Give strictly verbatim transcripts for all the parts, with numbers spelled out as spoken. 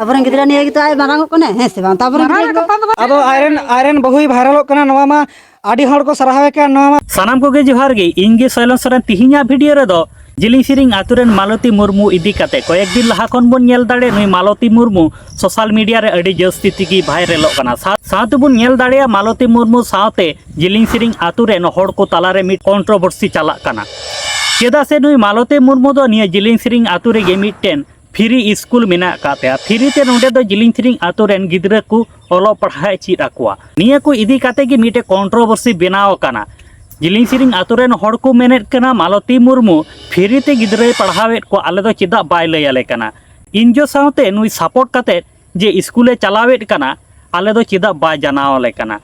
ᱟᱵᱚᱨᱮᱱ ᱜᱤᱫᱽᱨᱟᱹ ᱱᱤᱭᱟᱹ ᱜᱮᱛᱚ ᱟᱭ ᱢᱟᱨᱟᱝᱚᱜ ᱠᱟᱱᱟᱭ, ᱦᱮᱸ ᱥᱮ ᱵᱟᱝ? ᱛᱟᱵᱚᱨᱮᱱ ᱜᱤᱫᱽᱨᱟᱹ ᱠᱚᱫᱚ ᱟᱫᱚ ᱟᱡᱨᱮᱱ ᱟᱡᱨᱮᱱ ᱵᱟᱹᱦᱩᱭ ᱵᱷᱟᱭᱨᱟᱞᱚᱜ ᱠᱟᱱᱟ, ᱱᱚᱣᱟ ᱢᱟ ᱟᱹᱰᱤ ᱦᱚᱲ ᱠᱚ ᱥᱟᱨᱦᱟᱣᱮ ᱠᱟᱱ᱾ ᱱᱚᱣᱟ ᱢᱟ ᱥᱟᱱᱟᱢ ᱠᱚᱜᱮ ᱡᱚᱦᱟᱨ ᱜᱮ᱾ ᱤᱧ ᱜᱮ ᱥᱚᱭᱞᱚᱱ ᱥᱚᱨᱮᱱ᱾ ᱛᱤᱦᱤᱧᱟᱜ ᱵᱷᱤᱰᱤᱭᱳ ᱨᱮᱫᱚ ᱡᱤᱞᱤᱧ ᱥᱤᱨᱤᱧ ᱟᱛᱳ ᱨᱮᱱ ᱢᱟᱞᱚᱛᱤ ᱢᱩᱨᱢᱩ ᱤᱫᱤ ᱠᱟᱛᱮ ᱠᱚᱭᱮᱠ ᱫᱤᱱ ᱞᱟᱦᱟ ᱠᱷᱚᱱ ᱵᱚᱱ ᱧᱮᱞ ᱫᱟᱲᱮ, ᱱᱩᱭ ᱢᱟᱞᱚᱛᱤ ᱢᱩᱨᱢᱩ ᱥᱳᱥᱟᱞ ᱢᱤᱰᱤᱭᱟ ᱨᱮ ᱟᱹᱰᱤ ᱡᱟᱹᱥᱛᱤ ᱛᱮᱜᱮ ᱵᱷᱟᱭᱨᱟᱞᱚᱜ ᱠᱟᱱᱟ᱾ ᱥᱟᱶ-, ᱥᱟᱶᱛᱮ ᱵᱚᱱ ᱧᱮᱞ ᱫᱟᱲᱮᱭᱟᱜᱼᱟ ᱢᱟᱞᱚᱛᱤ ᱢᱩᱨᱢᱩ ᱥᱟᱶᱛᱮ ᱡᱤᱞᱤᱧ ᱥᱤᱨᱤᱧ ᱟᱛᱳ ᱨᱮᱱ ᱦᱚᱲ ᱠᱚ ᱛᱟᱞᱟᱨᱮ ᱢᱤᱫ ᱠᱚᱱᱴᱨᱳᱵᱷᱟᱨᱥᱤ ᱪᱟᱞᱟᱜ ᱠᱟᱱᱟ᱾ ᱪᱮᱫᱟᱜ ᱥᱮ ᱱᱩᱭ ᱢᱟᱞᱚᱛᱤ ᱢᱩᱨᱢᱩ ᱫᱚ ᱱᱤᱭᱟᱹ ᱡᱤᱞᱤᱧ ᱥᱤᱨᱤᱧ ᱟᱛᱳ ᱨᱮᱜᱮ ᱢᱤᱫᱴᱮᱱ ᱯᱷᱤᱨᱤ ᱥᱠᱩᱞ ᱢᱮᱱᱟᱜ ᱟᱠᱟᱫ ᱛᱟᱭᱟ᱾ ᱯᱷᱤᱨᱤ ᱛᱮ ᱱᱚᱸᱰᱮ ᱫᱚ ᱡᱤᱞᱤᱧ ᱥᱤᱨᱤᱧ ᱟᱛᱳ ᱨᱮᱱ ᱜᱤᱫᱽᱨᱟᱹ ᱠᱚ ᱚᱞᱚᱜ ᱯᱟᱲᱦᱟᱣ ᱮ ᱪᱮᱫ ᱟᱠᱚᱣᱟ᱾ ᱱᱤᱭᱟᱹ ᱠᱚ ᱤᱫᱤ ᱠᱟᱛᱮ ᱜᱮ ᱢᱤᱫᱴᱮᱱ ᱠᱚᱱᱴᱨᱳᱵᱷᱟᱨᱥᱤ ᱵᱮᱱᱟᱣ ᱟᱠᱟᱱᱟ᱾ ᱡᱤᱞᱤᱧ ᱥᱤᱨᱤᱧ ᱟᱛᱳ ᱨᱮᱱ ᱦᱚᱲ ᱠᱚ ᱢᱮᱱᱮᱫ ᱠᱟᱱᱟ ᱢᱟᱞᱚᱛᱤ ᱢᱩᱨᱢᱩ ᱯᱷᱤᱨᱤ ᱛᱮ ᱜᱤᱫᱽᱨᱟᱹᱭ ᱯᱟᱲᱦᱟᱣᱮᱫ ᱠᱚᱣᱟ, ᱟᱞᱮ ᱫᱚ ᱪᱮᱫᱟᱜ ᱵᱟᱭ ᱞᱟᱹᱭ ᱟᱞᱮ ᱠᱟᱱᱟ? ᱮᱱᱡᱤᱭᱳ ᱥᱟᱶᱛᱮ ᱱᱩᱭ ᱥᱟᱯᱳᱨᱴ ᱠᱟᱛᱮ ᱡᱮ ᱥᱠᱩᱞᱮ ᱪᱟᱞᱟᱣᱮᱫ ᱠᱟᱱᱟ, ᱟᱞᱮ ᱫᱚ ᱪᱮᱫᱟᱜ ᱵᱟᱭ ᱡᱟᱱᱟᱣ ᱟᱞᱮ ᱠᱟᱱᱟ?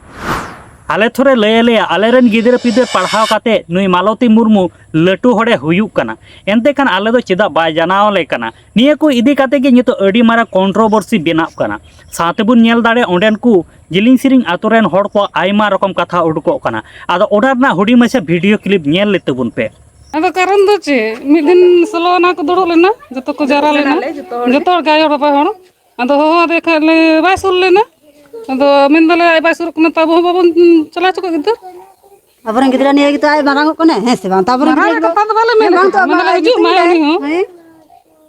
ᱟᱞᱮ ᱛᱷᱚᱨᱮ ᱞᱟᱹᱭ ᱟᱞᱮᱭᱟ, ᱟᱞᱮᱨᱮᱱ ᱜᱤᱫᱽᱨᱟᱹ ᱯᱤᱫᱽᱨᱟᱹ ᱯᱟᱲᱦᱟᱣ ᱠᱟᱛᱮ ᱱᱩᱭ ᱢᱟᱞᱚᱛᱤ ᱢᱩᱨᱢᱩ ᱞᱟᱹᱴᱩ ᱦᱚᱲᱮ ᱦᱩᱭᱩᱜ ᱠᱟᱱᱟ, ᱮᱱᱛᱮ ᱠᱷᱟᱱ ᱟᱞᱮ ᱫᱚ ᱪᱮᱫᱟᱜ ᱵᱟᱭ ᱡᱟᱱᱟᱣ ᱟᱞᱮ ᱠᱟᱱᱟ? ᱱᱤᱭᱟᱹ ᱠᱚ ᱤᱫᱤ ᱠᱟᱛᱮ ᱜᱮ ᱱᱤᱛᱚᱜ ᱟᱹᱰᱤ ᱢᱟᱨᱟᱝ ᱠᱚᱱᱴᱨᱳᱵᱷᱟᱨᱥᱤ ᱵᱮᱱᱟᱜ ᱠᱟᱱᱟ᱾ ᱥᱟᱶᱛᱮ ᱵᱚᱱ ᱧᱮᱞ ᱫᱟᱲᱮᱭᱟᱜᱼᱟ ᱚᱸᱰᱮᱱ ᱠᱚ ᱡᱤᱞᱤᱧ ᱥᱤᱨᱤᱧ ᱟᱛᱳ ᱨᱮᱱ ᱦᱚᱲ ᱠᱚᱣᱟᱜ ᱟᱭᱢᱟ ᱨᱚᱠᱚᱢ ᱠᱟᱛᱷᱟ ᱩᱰᱩᱠᱚᱜ ᱠᱟᱱᱟ᱾ ᱟᱫᱚ ᱚᱱᱟ ᱨᱮᱱᱟᱜ ᱦᱩᱰᱤᱧ ᱢᱟᱪᱷᱟ ᱵᱷᱤᱰᱤᱭᱳ ᱠᱞᱤᱯ ᱧᱮᱞ ᱞᱮ ᱛᱟᱵᱚᱱ ᱯᱮ᱾ ᱟᱫᱚ ᱠᱟᱨᱚᱱ ᱫᱚ ᱪᱮᱫ? ᱢᱤᱫ ᱫᱤᱱ ᱥᱳᱞᱳ ᱟᱱᱟ ᱠᱚ ᱫᱩᱲᱩᱵ ᱞᱮᱱᱟ, ᱡᱚᱛᱚ ᱠᱚ ᱡᱟᱣᱨᱟ ᱞᱮᱱᱟ, ᱡᱚᱛᱚ ᱦᱚᱲ ᱜᱮ ᱟᱭᱳ ᱦᱚᱲ ᱵᱟᱵᱟ ᱦᱚᱲ᱾ ᱟᱫᱚ ᱦᱚᱦᱚ ᱟᱫᱮ ᱠᱷᱟᱡ ᱞᱮ ᱵᱟᱭ ᱥᱩᱨ ᱞᱮᱱᱟ᱾ ᱟᱫᱚ ᱢᱮᱱ ᱫᱟᱞᱮ ᱟᱡ ᱵᱟᱭ ᱥᱩᱨᱩᱜ ᱠᱟᱱᱟ ᱛᱚ ᱟᱵᱚ ᱦᱚᱸ ᱵᱟᱵᱚᱱ ᱪᱟᱞᱟᱣ ᱦᱚᱪᱚ ᱠᱚᱣᱟ ᱜᱤᱫᱟᱹᱨ᱾ ᱟᱵᱚᱨᱮᱱ ᱜᱤᱫᱽᱨᱟᱹ ᱱᱤᱭᱟᱹ ᱜᱮᱛᱚ ᱟᱡ ᱢᱟᱨᱟᱝᱚᱜ ᱠᱟᱱᱟᱭ, ᱦᱮᱸ ᱥᱮ ᱵᱟᱝ? ᱛᱟᱵᱚᱨᱮᱱ ᱢᱟᱨᱟᱝ ᱜᱤᱫᱽᱨᱟᱹ ᱠᱟᱛᱷᱟ ᱫᱚ ᱵᱟᱞᱮ ᱢᱮᱱ ᱦᱮᱸ, ᱵᱟᱝ ᱠᱟᱫᱟ᱾ ᱛᱚ, ᱢᱟᱱᱮ ᱟᱵᱚ ᱦᱤᱡᱩᱜ ᱢᱟᱭ ᱩᱱᱤ ᱦᱚᱸ᱾ ᱦᱮᱸ᱾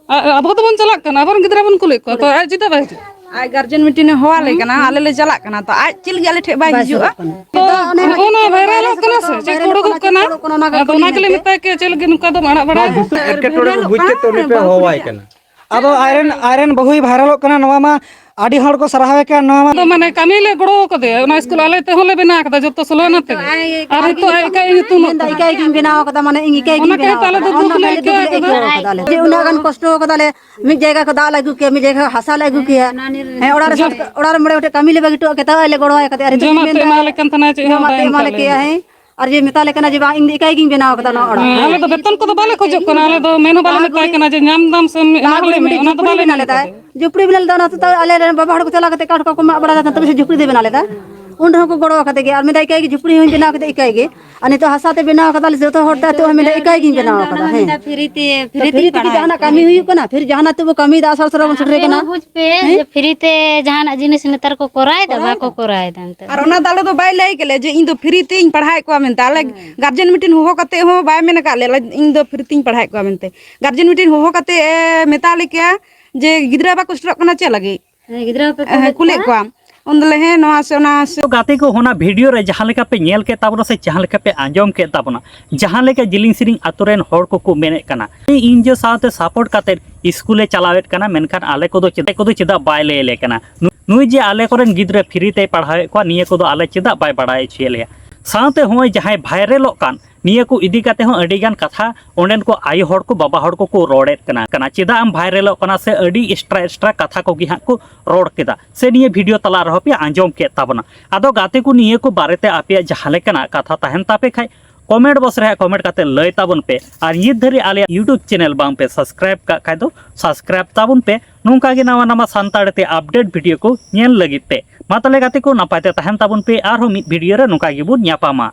ᱟ-, ᱟᱵᱚ ᱫᱚᱵᱚᱱ ᱪᱟᱞᱟᱜ ᱠᱟᱱᱟ, ᱟᱵᱚᱨᱮᱱ ᱜᱤᱫᱽᱨᱟᱹ ᱵᱚᱱ ᱠᱩᱞᱮᱫ ᱠᱚᱣᱟ, ᱛᱚ ᱟᱡ ᱪᱮᱫᱟᱜ ᱵᱟᱭ ᱦᱤᱡᱩᱜᱼᱟ? ᱟᱡ ᱜᱟᱨᱡᱮᱱ ᱢᱤᱴᱤᱝ ᱮ ᱦᱚᱦᱚᱣᱟ ᱞᱮ ᱠᱟᱱᱟ, ᱟᱞᱮ ᱞᱮ ᱪᱟᱞᱟᱜ ᱠᱟᱱᱟ, ᱛᱚ ᱟᱡ ᱪᱮᱫ ᱞᱟᱹᱜᱤᱫ ᱟᱞᱮ ᱴᱷᱮᱡ ᱵᱟᱭ ᱵᱟᱭ ᱦᱤᱡᱩᱜᱼᱟ? ᱥᱩᱨᱩᱜ ᱠᱟᱱᱟ᱾ ᱛᱚ ᱚᱱᱟ ᱦᱚᱸᱜᱼᱚ ᱱᱟ ᱵᱷᱟᱭᱨᱟᱞᱚᱜ ᱠᱟᱱᱟ ᱥᱮ, ᱪᱮᱫ ᱠᱚ ᱩᱰᱩᱠᱚᱜ ᱠᱟᱱᱟ? ᱚᱱᱟ ᱠᱚ ᱟᱫᱚ ᱚᱱᱟ ᱠᱩᱞᱤ ᱜᱮᱞᱮ ᱢᱮᱛᱟᱭ ᱠᱮᱭᱟ, ᱪᱮᱫ ᱞᱟᱹᱜᱤᱫ ᱱᱚᱝᱠᱟ ᱫᱚᱢ ᱟᱲᱟᱜ ᱵᱟᱲᱟᱭᱟ? ᱮᱴᱠᱮᱴᱚᱬᱮ ᱠᱚ ᱵᱩᱡᱽ ᱠᱮᱫ ᱛᱮ ᱩᱱᱤ ᱯᱮ ᱦᱚᱦᱚᱣᱟᱭ ᱠᱟᱱᱟ᱾ ᱟᱫᱚ ᱟᱡᱨᱮᱱ, ᱟᱡᱨᱮᱱ ᱵᱟᱹᱦᱩᱭ ᱵᱷᱟᱭᱨᱟᱞᱚᱜ ᱠᱟᱱᱟ, ᱱᱚᱣᱟ ᱢᱟ ᱟᱹᱰᱤ ᱦᱚᱲ ᱠᱚ ᱥᱟᱨᱦᱟᱣᱮ ᱠᱟᱱ, ᱱᱚᱣᱟ ᱢᱟ ᱟᱫᱚ ᱢᱟᱱᱮ ᱠᱟᱹᱢᱤ ᱞᱮ ᱜᱚᱲᱚ ᱠᱟᱫᱮᱭᱟ, ᱚᱱᱟ ᱥᱠᱩᱞ ᱟᱞᱮ ᱛᱮᱦᱚᱸ ᱞᱮ ᱵᱮᱱᱟᱣ ᱠᱟᱫᱟ, ᱡᱚᱛᱚ ᱥᱳᱞᱳ ᱟᱱᱟ ᱛᱮᱜᱮ᱾ ᱟᱨ ᱱᱤᱛᱚᱜ ᱟᱡ ᱮᱠᱟᱭ ᱧᱩᱛᱩᱢᱚᱜ ᱢᱮᱱᱫᱟ, ᱠᱟᱱᱟ᱾ ᱮᱠᱟᱭ ᱜᱤᱧ ᱵᱮᱱᱟᱣ ᱠᱟᱫᱟ, ᱢᱟᱱᱮ ᱤᱧ ᱮᱠᱟᱭ ᱚᱱᱟ ᱜᱤᱧ ᱠᱟᱭᱛᱮ ᱵᱮᱱᱟᱣ ᱟᱞᱮ ᱫᱚ ᱠᱟᱫᱟ᱾ ᱫᱩᱠ ᱚᱱᱟ ᱞᱮ ᱢᱮᱱᱛᱮ ᱟᱹᱭᱠᱟᱹᱣ ᱠᱟᱫᱟ᱾ ᱡᱮ ᱩᱱᱟᱹᱜ ᱜᱟᱱ ᱠᱚᱥᱴᱚ ᱠᱟᱫᱟᱞᱮ, ᱢᱤᱫ ᱡᱟᱭᱜᱟ ᱠᱷᱚᱱ ᱫᱟᱜ ᱞᱮ ᱟᱹᱜᱩ ᱠᱮᱭᱟ, ᱢᱤᱫ ᱡᱟᱭᱜᱟ ᱠᱷᱚᱱ ᱦᱟᱥᱟ ᱞᱮ ᱟᱹᱜᱩ ᱠᱮᱭᱟ᱾ ᱦᱮᱸ, ᱚᱲᱟᱜ ᱨᱮ ᱡᱚᱢ- ᱥᱟᱛ-, ᱚᱲᱟᱜ ᱨᱮ ᱢᱚᱬᱮ ᱜᱚᱴᱮᱡ ᱠᱟᱹᱢᱤ ᱞᱮ ᱵᱟᱹᱜᱤ ᱦᱚᱴᱚ ᱠᱮᱫᱟ, ᱛᱟᱣ ᱟᱡ ᱞᱮ ᱜᱚᱲᱚᱣᱟᱭ ᱠᱟᱫᱮᱭᱟ᱾ ᱟᱨ ᱱᱤᱛᱚᱜ ᱡᱚᱢᱟᱜ ᱤᱧ ᱛᱮ ᱢᱮᱱᱫᱟ, ᱮᱢᱟ ᱞᱮ ᱠᱟᱱ ᱛᱟᱦᱮᱱᱟ, ᱪᱮᱫ ᱦᱚᱸ ᱡᱚᱢᱟᱜ ᱵᱟᱭ ᱛᱮ ᱮᱢ ᱮᱢᱟ ᱠᱟᱫ ᱞᱮ ᱞᱮᱭᱟ᱾ ᱠᱮᱭᱟ, ᱦᱮᱸ᱾ ᱟᱨ ᱡᱮ ᱢᱮᱛᱟ ᱞᱮ ᱠᱟᱱᱟ ᱡᱮ ᱵᱟᱝ, ᱤᱧ ᱫᱚ ᱮᱠᱟᱭ ᱜᱤᱧ ᱵᱮᱱᱟᱣ ᱠᱟᱫᱟ ᱱᱚᱣᱟ ᱚᱲᱟᱜ᱾ ᱦᱮᱸ, ᱟᱞᱮ ᱫᱚ ᱵᱮᱛᱚᱱ ᱠᱚᱫᱚ ᱵᱟᱞᱮ ᱠᱷᱚᱡᱚᱜ ᱠᱟᱱᱟ, ᱟᱞᱮ ᱫᱚ ᱢᱮᱱ ᱦᱚᱸ ᱵᱟᱞᱮ ᱞᱟᱦᱟ ᱢᱮᱛᱟᱭ ᱜᱩᱲᱤ-, ᱠᱟᱱᱟ ᱡᱮ ᱧᱟᱢ ᱫᱟᱢ ᱥᱮ ᱮᱢᱟ ᱞᱟᱦᱟ ᱞᱮ ᱜᱩᱲᱤ ᱢᱮ, ᱢᱤᱫᱴᱤᱡ ᱚᱱᱟ ᱫᱚ ᱡᱷᱩᱯᱲᱤ ᱵᱟᱞᱮ ᱵᱮᱱᱟᱣ ᱢᱮᱱ ᱞᱮᱫᱟᱭ᱾ ᱠᱟᱫᱟ᱾ ᱡᱷᱩᱯᱲᱤ ᱵᱮᱱᱟᱣ ᱞᱮᱫᱟ, ᱚᱱᱟ ᱛᱮ ᱟᱞᱮ ᱨᱮᱱ ᱵᱟᱵᱟ ᱦᱚᱲ ᱠᱚ ᱪᱟᱞᱟᱣ ᱠᱟᱛᱮ ᱠᱟᱴ ᱠᱚᱠᱚ ᱢᱟᱜ ᱵᱟᱲᱟ ᱞᱮᱫᱟ, ᱛᱚᱵᱮ ᱥᱮ ᱡᱷᱩᱯᱲᱤ ᱫᱚᱭ ᱵᱮᱱᱟᱣ ᱞᱮᱫᱟ᱾ ᱩᱱ ᱨᱮᱦᱚᱸ ᱠᱚ ᱜᱚᱲᱚ ᱟᱠᱟᱫ ᱜᱮᱭᱟ᱾ ᱟᱨ ᱢᱮᱱᱫᱟ ᱮᱠᱟᱭ ᱜᱮ, ᱡᱷᱩᱯᱲᱤ ᱦᱚᱸᱧ ᱵᱮᱱᱟᱣ ᱠᱮᱫᱟ ᱮᱠᱟᱭ ᱜᱮ, ᱟᱨ ᱱᱤᱛᱚᱜ ᱦᱟᱥᱟ ᱛᱮ ᱵᱮᱱᱟᱣ ᱟᱠᱟᱫᱟ ᱞᱮ ᱡᱚᱛᱚ ᱦᱚᱲ ᱛᱮ, ᱱᱤᱛᱚᱜ ᱦᱚᱸ ᱢᱮᱱᱫᱟ ᱮᱠᱟᱭ ᱜᱤᱧ ᱵᱮᱱᱟᱣ ᱟᱠᱟᱫᱟ᱾ ᱦᱮᱸ᱾ ᱯᱷᱨᱤ ᱛᱮ, ᱛᱚ ᱯᱷᱨᱤ ᱛᱮ ᱯᱷᱨᱤ ᱛᱮ ᱡᱟᱦᱟᱱᱟᱜ ᱠᱟᱹᱢᱤ ᱦᱩᱭᱩᱜ ᱠᱟᱱᱟ, ᱯᱷᱤᱨ ᱡᱟᱦᱟᱱᱟᱜ ᱛᱮᱵᱚ ᱠᱟᱹᱢᱤᱭᱮᱫᱟ, ᱟᱥᱟᱲ ᱥᱚᱨᱟ ᱵᱚᱱ ᱥᱮᱴᱮᱨ ᱟᱯᱮ ᱠᱟᱱᱟ᱾ ᱦᱚᱸ ᱵᱩᱡᱽ ᱯᱮ ᱦᱮᱸ? ᱡᱮ ᱯᱷᱨᱤ ᱛᱮ ᱡᱟᱦᱟᱱᱟᱜ ᱡᱤᱱᱤᱥ ᱱᱮᱛᱟᱨ ᱠᱚ ᱠᱚᱨᱟᱣᱮᱫᱟ, ᱠᱚᱨᱟᱣᱮᱫᱟ᱾ ᱵᱟᱠᱚ ᱠᱚᱨᱟᱣᱮᱫᱟ ᱱᱮᱛᱟᱨ ᱟᱨ ᱫᱚ᱾ ᱚᱱᱟ ᱫᱚ ᱟᱞᱮ ᱫᱚ ᱵᱟᱭ ᱞᱟᱹᱭ ᱠᱮᱫ ᱞᱮᱭᱟ ᱡᱮ ᱤᱧ ᱫᱚ ᱯᱷᱨᱤ ᱛᱮᱧ ᱯᱟᱲᱦᱟᱣᱮᱫ ᱠᱚᱣᱟ ᱢᱮᱱᱛᱮ᱾ ᱟᱞᱮ ᱦᱮᱸ᱾ ᱜᱟᱨᱡᱮᱱ ᱢᱤᱴᱤᱝ ᱦᱚᱦᱚ ᱠᱟᱛᱮ ᱦᱚᱸ ᱵᱟᱭ ᱢᱮᱱ ᱟᱠᱟᱫ ᱞᱮᱭᱟ ᱤᱧ ᱫᱚ ᱯᱷᱨᱤ ᱛᱤᱧ ᱯᱟᱲᱦᱟᱣᱮᱫ ᱠᱚᱣᱟ ᱢᱮᱱᱛᱮ᱾ ᱜᱟᱨᱡᱮᱱ ᱢᱤᱴᱤᱝ ᱦᱚᱦᱚ ᱠᱟᱛᱮ ᱮ ᱢᱮᱛᱟ ᱞᱮ ᱠᱮᱭᱟ ᱡᱮ ᱜᱤᱫᱽᱨᱟᱹ ᱵᱟᱠᱚ ᱥᱮᱴᱮᱨᱚᱜ ᱠᱟᱱᱟ ᱪᱮᱫ ᱞᱟᱹᱜᱤᱫ? ᱦᱮᱸ, ᱜᱤᱫᱽᱨᱟᱹ ᱦᱚᱸᱯᱮ ᱦᱮᱸ, ᱠᱩᱞᱮᱫ ᱠᱩᱞᱮᱫ ᱠᱚᱣᱟ᱾ ᱠᱚᱣᱟ᱾ ᱩᱱ ᱫᱚᱞᱮ ᱦᱮᱸ ᱱᱚᱣᱟ ᱥᱮ ᱚᱱᱟ ᱥᱮ᱾ ᱛᱚ ᱜᱟᱛᱮ ᱠᱚ, ᱚᱱᱟ ᱵᱷᱤᱰᱤᱭᱳ ᱨᱮ ᱡᱟᱦᱟᱸ ᱞᱮᱠᱟ ᱯᱮ ᱧᱮᱞ ᱠᱮᱫ ᱛᱟᱵᱚᱱᱟ ᱥᱮ ᱡᱟᱦᱟᱸ ᱞᱮᱠᱟ ᱯᱮ ᱟᱸᱡᱚᱢ ᱠᱮᱫ ᱛᱟᱵᱚᱱᱟ, ᱡᱟᱦᱟᱸ ᱞᱮᱠᱟ ᱡᱤᱞᱤᱧ ᱥᱮᱨᱮᱧ ᱟᱛᱳ ᱨᱮᱱ ᱦᱚᱲ ᱠᱚᱠᱚ ᱢᱮᱱᱮᱫ ᱠᱟᱱᱟ, ᱤᱧ ᱡᱚ ᱥᱟᱶᱛᱮ ᱥᱟᱯᱳᱨᱴ ᱠᱟᱛᱮ ᱤᱥᱠᱩᱞᱮ ᱪᱟᱞᱟᱣᱮᱫ ᱠᱟᱱᱟ, ᱢᱮᱱᱠᱷᱟᱱ ᱟᱞᱮ ᱠᱚᱫᱚ ᱪᱮᱫ ᱠᱚᱫᱚ ᱪᱮᱫᱟᱜ ᱵᱟᱭ ᱞᱟᱹᱭ ᱟᱞᱮ ᱠᱟᱱᱟ? ᱱᱩ-, ᱱᱩᱭ ᱡᱮ ᱟᱞᱮ ᱠᱚᱨᱮᱱ ᱜᱤᱫᱽᱨᱟᱹ ᱯᱷᱨᱤ ᱛᱮᱭ ᱯᱟᱲᱦᱟᱣᱮᱫ ᱠᱚᱣᱟ, ᱱᱤᱭᱟᱹ ᱠᱚᱫᱚ ᱟᱞᱮ ᱪᱮᱫᱟᱜ ᱵᱟᱭ ᱵᱟᱲᱟᱭ ᱦᱚᱪᱚᱭᱮᱫ ᱞᱮᱭᱟ? ᱥᱟᱶᱛᱮ ᱦᱚᱸᱜᱼᱚᱭ ᱡᱟᱦᱟᱸᱭ ᱵᱷᱟᱭᱨᱟᱞᱚᱜ ᱠᱟᱱ, ᱱᱤᱭᱟᱹ ᱠᱚ ᱤᱫᱤ ᱠᱟᱛᱮ ᱦᱚᱸ ᱟᱹᱰᱤ ᱜᱟᱱ ᱠᱟᱛᱷᱟ ᱚᱸᱰᱮᱱ ᱠᱚ ᱟᱭᱳ ᱦᱚᱲ ᱠᱚ, ᱵᱟᱵᱟ ᱦᱚᱲ ᱠᱚᱠᱚ ᱨᱚᱲᱮᱫ ᱠᱟᱱᱟ, ᱠᱟᱱᱟ᱾ ᱪᱮᱫᱟᱜ ᱮᱢ ᱵᱷᱟᱭᱨᱟᱞᱚᱜ ᱠᱟᱱᱟ ᱥᱮ ᱟᱹᱰᱤ ᱮᱠᱥᱴᱨᱟ ᱮᱠᱥᱴᱨᱟ ᱠᱟᱛᱷᱟ ᱠᱚᱜᱮ ᱦᱟᱸᱜ ᱠᱚ ᱨᱚᱲ ᱠᱮᱫᱟ ᱥᱮ ᱱᱤᱭᱟᱹ ᱵᱷᱤᱰᱤᱭᱳ ᱛᱟᱞᱟ ᱨᱮᱦᱚᱸ ᱯᱮ ᱟᱸᱡᱚᱢ ᱠᱮᱫ ᱛᱟᱵᱚᱱᱟ᱾ ᱟᱫᱚ ᱜᱟᱛᱮ ᱠᱚ, ᱱᱤᱭᱟᱹ ᱠᱚ ᱵᱟᱨᱮᱛᱮ ᱟᱯᱮᱭᱟᱜ ᱡᱟᱦᱟᱸ ᱞᱮᱠᱟᱱᱟᱜ ᱠᱟᱛᱷᱟ ᱛᱟᱦᱮᱱ ᱛᱟᱯᱮ ᱠᱷᱟᱡ, ᱠᱚᱢᱮᱱᱴ ᱵᱚᱠᱥ ᱨᱮ ᱦᱟᱸᱜ ᱠᱚᱢᱮᱱᱴ ᱠᱟᱛᱮ ᱞᱟᱹᱭ ᱛᱟᱵᱚᱱ ᱯᱮ᱾ ᱟᱨ ᱱᱤᱛ ᱫᱷᱟᱹᱨᱤᱡ ᱟᱞᱮᱭᱟᱜ YouTube ᱪᱮᱱᱮᱞ ᱵᱟᱝ ᱯᱮ ᱥᱟᱵᱥᱠᱨᱟᱭᱤᱵ ᱠᱟᱜ ᱠᱷᱟᱡ ᱫᱚ ᱥᱟᱵᱥᱠᱨᱟᱭᱤᱵ ᱛᱟᱵᱚᱱ ᱯᱮ, ᱱᱚᱝᱠᱟ ᱜᱮ ᱱᱟᱣᱟ ᱱᱟᱣᱟ ᱥᱟᱱᱛᱟᱲ ᱛᱮ ᱟᱯᱰᱮᱴ ᱵᱷᱤᱰᱤᱭᱳ ᱠᱚ ᱧᱮᱞ ᱞᱟᱹᱜᱤᱫ ᱛᱮ᱾ ᱢᱟ ᱛᱟᱦᱞᱮ ᱜᱟᱛᱮ ᱠᱚ, ᱱᱟᱯᱟᱭ ᱛᱮ ᱛᱟᱦᱮᱱ ᱛᱟᱵᱚᱱ ᱯᱮ, ᱟᱨᱦᱚᱸ ᱢᱤᱫ ᱵᱷᱤᱰᱤᱭᱳ ᱨᱮ ᱱᱚᱝᱠᱟ ᱜᱮᱵᱚᱱ ᱧᱟᱯᱟᱢᱟ᱾